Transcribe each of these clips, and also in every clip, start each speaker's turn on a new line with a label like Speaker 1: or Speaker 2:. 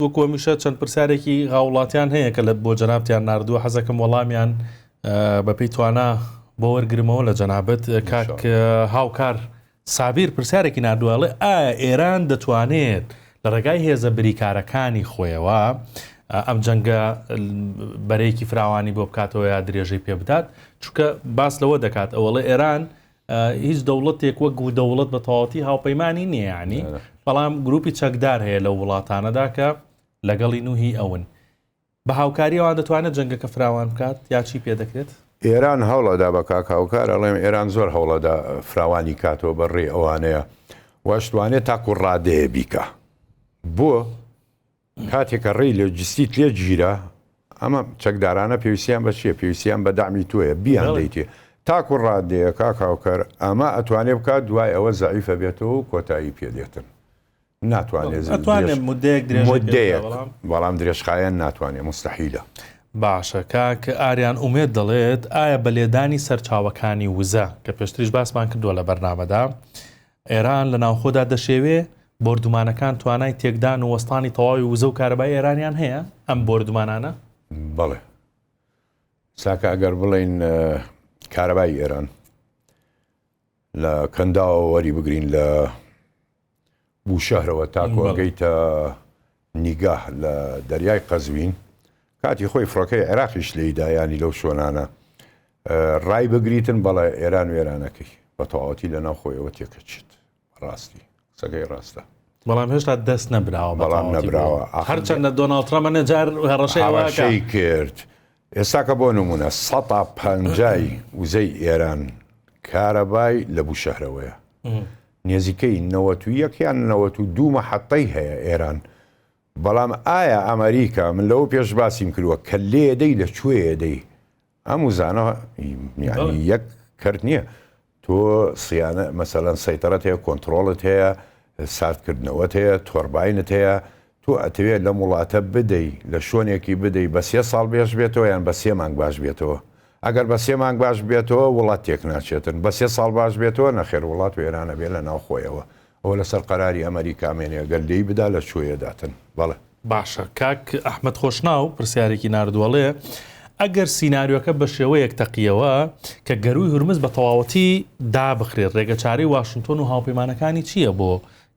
Speaker 1: وەکو هەمیشە چەند پرسیارێکی هاوڵاتیان هەیە کە لە بۆ جەنابتیان ناردووە حەزەکەم وەڵامیان بەپێی توانا بۆ وەرگرمەوە لە جەنابت کاک هاوکار سابیر پرسیارێکی ناردووە ئەڵێ ئایا ئێران دەتوانێت لە ڕێگای هێزە بریکارەکانی خۆیەوە ئەم جەنگە بەرەیەکی فراوانی بۆ بکاتەوە یا درێژەی پێ بدات چونکە باس لەوە دەکات ئەوەڵێ ئێران هیچ دەوڵەتێک وەک دەوڵەت بە تەواوەتی هاوپەیمانی نییە یعنی بەڵام گروپی چەکدار هەیە لەو وڵاتانەدا کە لەگەڵی نوهی ئەون بە هاوکاری ئەوان دەتوانێت جەنگەکە فراوان بکات یا چی پێ دەکرێت؟
Speaker 2: ئێران هەوڵەدا بە کاک هاوکار ئەڵێم ئێران زۆر هەوڵەدا فراوانی کاتەوە بە ڕێی ئەوانەیە واشتوانێت تاکو ڕادەیە بیکا بۆ کاتێک کە ڕێی لۆجستیت لێ گیرا، ئەمە چەکدارانە پێویستیان بە چییە؟ پێویستیان بە دەعمی تۆیە، بیان دەیتێ. تاکو ڕادەیە کاک هاوکار ئەمە ئەتوانێ بکات، دوای ئەوە زەعیف ئەبێتەوە و کۆتایی پێ دێتن. ناتوانێ
Speaker 1: ئەتوانێ مدەیەک درێژەی پێ
Speaker 2: مدەیەک، بەڵام درێژخایەن ناتوانێ، موستەحیلە.
Speaker 1: باشە کاک ئاریان ئومێد دەڵێت، ئایا بە لێدانی سەرچاوەکانی وزە، کە پێشتریش باسمان کردووە لە بەرنامەدا، ئێران لە ناوخۆدا دەشێوێ، بۆردومانەکان توانای تێکدان و وەستانی تەواوی وزە و کارەبای ئێرانیان هەیە؟ ئەم بۆردومانانە؟
Speaker 2: بەڵێ. ساکە ئەگەر بڵێین کارەبای ئێران لە کەنداوە وەری بگرین لە بوشەهرەوە تاکو ئەگەیتە نیگاه لە دەریای قەزوین کاتی خۆی فڕۆکەی عێراقیش لێیدا یانی لەو شۆنانە ڕای بگریتن بەڵێ ئێران وێرانەکەی بە تەواوەتی لە ناو خۆیەوە تێکەچێت ڕاستی قسەکەی ڕاستە.
Speaker 1: بەڵام هێشتا دەست نەبراوە
Speaker 2: بەڵام نەبراوە
Speaker 1: هەرچەندە دۆناڵد ترەمپ نەجار
Speaker 2: هەڕەشەی کرد ئێستا کە بۆ نمونە سەتا پەنجای وزەی ئێران کارەبای لە بوشەهرەوەیە نێزیکەی 91 یان 92 مەحەتەی هەیە ئێران بەڵام ئایا ئەمریکا من لەوە پێش باسیم کردووە کە لێدەی لە کوێ دەی ئەم وزانە یعنی یەک کەرت نییە تۆ سیانە مەسەلەن سەیتەرەت هەیە کۆنتڕۆڵت هەیە ساردکردنەوەت هەیە تۆرباینت هەیە تۆ ئەتەوێ لەم وڵاتە بدەی لە شۆنێکی بدەی بە سێ ساڵ بێش بێتەوە یان بە سێ مانگ باش بێتەوە ئەگەر بە سێ مانگ باش بێتەوە وڵات تێک ناچێتن بە سێ ساڵ باش بێتەوە نەخێر وڵات وێرانە بێ لە ناو خۆیەوە ئەوە لەسەر قەراری ئەمەریکا مێنێ گەر لێی بدا لە چۆیە داتن بەڵێ.
Speaker 1: باشە کاک ئەحمەد خۆشناو پرسیارێکی ناردووە ئەڵێ ئەگەر سیناریۆکە بە شێوەیەک تەقیەوە کە گەرووی هورمز بە تەواوەتی دابخرێت ڕێگەچارەی واشنتۆن و هاوپەیمانەکانی چییە بۆ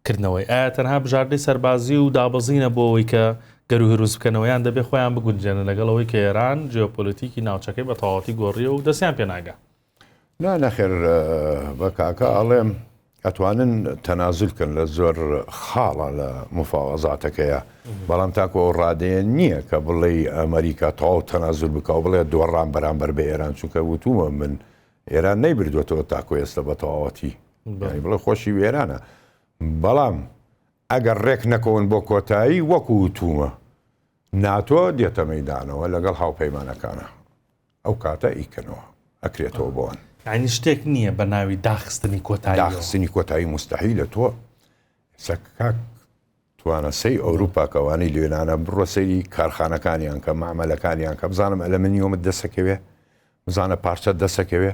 Speaker 1: کردنەوەی ئایا تەنها بژاردەی سەربازی و دابەزینە بۆ ئەوەی کە گەرووی هورمز بکەنەوە یان دەبێ خۆیان بگونجێنن لەگەڵ ئەوەی کە ئێران جیۆپۆلیتیکی ناوچەکەی بە تەواوەتی گۆڕیوە و دەستیان پێ ناگا؟
Speaker 2: نا نەخێر بە کاکە ئەڵێم ئەتوانن تەنازول کەن لە زۆر خاڵە لە مفاوەزاتەکەیە بەڵام تاکو ئەو ڕادەیە نییە کە بڵێ ئەمریکا تەواو تەنازول بکە و بڵێ دۆڕان بەرامبەر بە ئێران چونکە وتومە من ئێران نەیبردوێتەوە تاکو ئێستا بە تەواوەتی یانی بڵێ خۆشی وێرانە بەڵام ئەگەر ڕێک نەکەون بۆ کۆتایی وەکو وتومە ناتۆ دێتە مەیدانەوە لەگەڵ هاوپەیمانەکانە ئەو کاتە ئیکەنەوە ئەکرێتەوە بۆن.
Speaker 1: یانی شتێک نییە بە ناوی داخستنی کۆتاییەوە.
Speaker 2: داخستنی کۆتایی موستەحیلە تۆ ئێستا کاک توانە سەی ئەوروپا کە ئەوانەی لێنانە بڕۆ سەیری کارخانەکانیان کە مەعمەلەکانیان کە بزانم ئەلەمنیۆمت دەسەکەوێ بزانە پارچەت دەسەکەوێ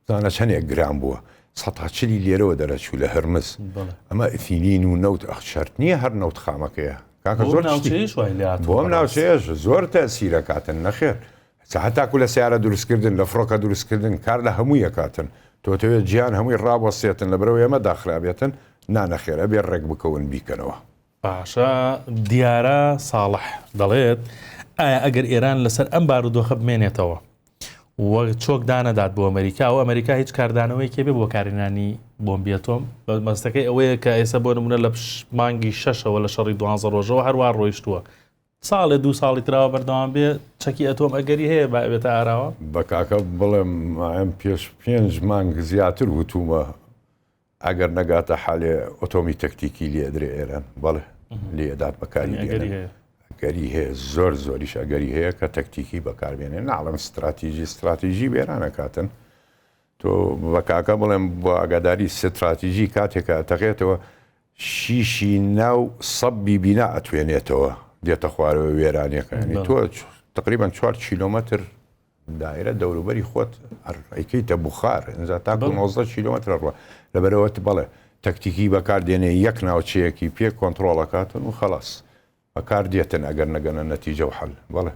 Speaker 2: بزانە چەندێک گران بووە سەتا چلی لێرەوە دەرەچوو لە هەرمز ئەمە ئەثیلین و نەوت ئەخ شەرت نییە هەر نەوت خامەکەیە کاکە زۆر بۆم ناوچەیەش زۆر تەسیرەکاتن نەخێر هەتاکو لە سیارە دروستکردن لە فڕۆکە دروستکردن کار لە هەموو یەکاتن تۆتەوێت جیان هەمووی ڕابەستێتن لە برەوە ئێمە داخرابێتن نا نەخێر ئەبێ ڕێک بکەون بیکەنەوە.
Speaker 1: باشە دیارە ساڵح دەڵێت ئایا ئەگەر ئێران لەسەر ئەم بارودۆخە بمێنێتەوە و چۆک دانەدات بۆ ئەمریکا و ئەمریکا هیچ کاردانەوەیەکی بێ بۆ کارێنانی بۆمبی ئەتۆم مەستەکەی ئەوەیە کە ئێستا بۆ نمونە لە مانگی شەشەوە لە شەڕی دوانزە ڕۆژەوە هەروە ڕۆیشتووە ساڵێ دوو ساڵی تراوە بەردەوام بێ چەکی ئەتۆم ئەگەری هەیە با بێتە ئاراوە؟
Speaker 2: بە کاکە بڵێم ئەم پێش پێنج مانگ زیاتر وتومە ئەگەر نەگاتە حالێ ئۆتۆمی تەکتیکی لێ ئەدرێ ئێران بەڵێ لێ ئەدات بەکاری
Speaker 1: ئەگەری هەیە
Speaker 2: ئەگەری هەیە زۆر زۆریش ئەگەری هەیە کە تەکتیکی بەکاربێنێ ناڵم ستراتیژی ستراتیژی بێرانەکاتن تۆ بە کاکە بڵێم بۆ ئاگاداری ستراتیژی کاتێکە ئەتەقێتەوە شیشی ناو سەبی بینا ئەتوێنێتەوە دێتە خوارەوە وێرانیەکانی تۆ تقریبا 4 کیلۆمەتر دایرە دەوروبەری خۆت ئەیکەیتە بوخار ئینجا تاکو 19 کیلۆمەتر ئەڕوا لەبەرئەوە بەڵێ تەکتیکی بەکار دێنێ یەک ناوچەیەکی پێ کۆنتڕۆڵ ئەکاتن و خەڵاس. بەکار دێتن ئەگەر نەگەنە نەتیجە و حەل. بەڵێ.